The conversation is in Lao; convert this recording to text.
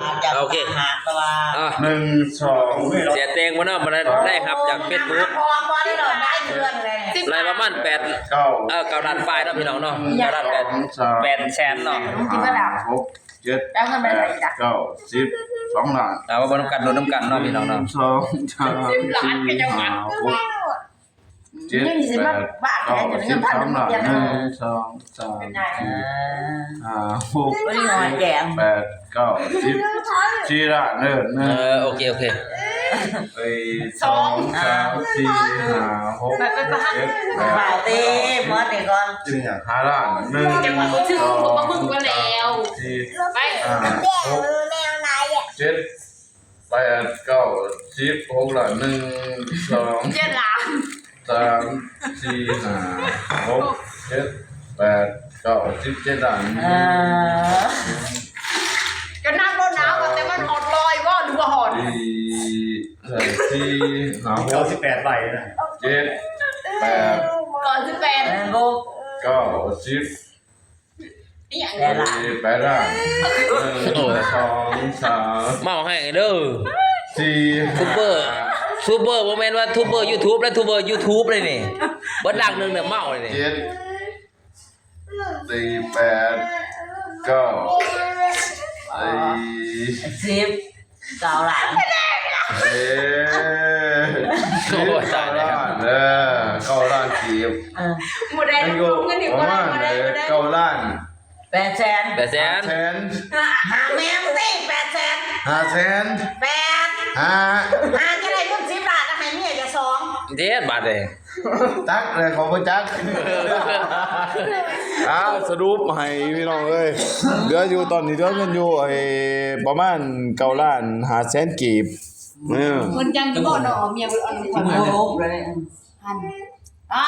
ໂອເຄ ອ່າ ໜຶ່ງ ສອງ ເສຍແຕ່ງບໍ່ເນາະ ບໍ່ໄດ້ ໄດ້ຮັບຈາກເຟສບຸກ ໄລ່ປະມານແປດ ເກົ້າ ເອີ ເກົ້າລ້ານປາຍເນາະ ພີ່ນ້ອງເນາະ ເກົ້າລ້ານແປດ ສອງ ສາມ ສີ່ ຫ້າ ຫົກ ເຈັດ ແປດ ເກົ້າ ສິບ ສອງລ້ານ ເອົາມາເບິ່ງນຳກັນ ລຸ້ນນຳກັນເນາະ ພີ່ນ້ອງເນາະ ໜຶ່ງ ສອງ ສາມ ສີ່ ຫ້າ ຫົກ ເຈັດ ແປດ ເກົ້າ ສິບ ສາມລ້ານ ໜຶ່ງ ສອງ ສາມ ສີ່ ຫ້າ ຫົກ ເຈັດ ແປດ ເກົ້າ ສິບ ສີ່ລ້ານ ເອີ ເອີ ໂອເຄ ໂອເຄ ສອງ ສາມ ສີ່ ຫ້າ ຫົກ ເຈັດ ແປດ ເກົ້າ ສິບ ຫ້າລ້ານ ໜຶ່ງ ສອງ ສາມ ສີ່ ຫ້າ ຫົກ ເຈັດ ແປດ ເກົ້າ ສິບ ຫົກລ້ານ ໜຶ່ງ ສອງ ເຈັດລ້ານ ສາມ ສີ່ ຫ້າ ຫົກ ເຈັດ ແປດ ເກົ້າ ສິບ ເຈັດລ້ານ ເອີ ກະນັບບໍ່ນັບ ແຕ່ມັນຮອດຮ້ອຍບໍ່ ຫຼືບໍ່ຮອດ ສີ່ ສີ່ ຫ້າ ຫົກ ເກົ້າສິບແປດໃບນະ ເຈັດ ແປດ ເກົ້າສິບແປດ ເກົ້າ ສິບ ອີ່ຫຍັງ ແປດລ້ານ ໜຶ່ງ ສອງ ສາມ ເມົາແຮງເດີ ສີ່ ທູບເບີ ທູບເບີ ບໍ່ແມ່ນວ່າທູບເບີຢູທູບເດ້ ທູບເບີຢູທູບເດ້ນີ້ ເບິດລ້ານໜຶ່ງເດີ ເມົາເດ້ນີ້ ເຈັດ ສີ່ ແປດ ເກົ້າ ສິບ ເກົ້າລ້ານ ເອີ ໂອ້ຍ ຕາຍແລ້ວ ເກົ້າລ້ານ ເອີ ເກົ້າລ້ານກີບ ເອີ ບໍ່ໄດ້ ເງິນນີ້ບໍ່ໄດ້ ບໍ່ໄດ້ ເກົ້າລ້ານ ແປດແສນ ແປດແສນ ຫ້າແສນ ຫາແມ່ມຶງຕິ ແປດແສນ ຫ້າແສນ ແປດ ຫ້າ ຫາຈະໄດ້ເງິນສິບລ້ານ ໃຫ້ເມຍຈະສອງ ເດັດບາດເດ້ ຈັກແລ້ວ ເຂົາບໍ່ຈັກ ອ້າວ ສະຫຼຸບໃຫ້ພີ່ນ້ອງເອີຍ ເຫຼືອຢູ່ ຕອນນີ້ເຫຼືອເງິນຢູ່ ໄອ້ ປະມານເກົ້າລ້ານຫ້າແສນກີບ ເອີ ເພິ່ນຍັງຢູ່ບໍ່ເນາະ ເມຍເພິ່ນເອົານຳ ໂອ້ໂຫ ພັນ ອ່າ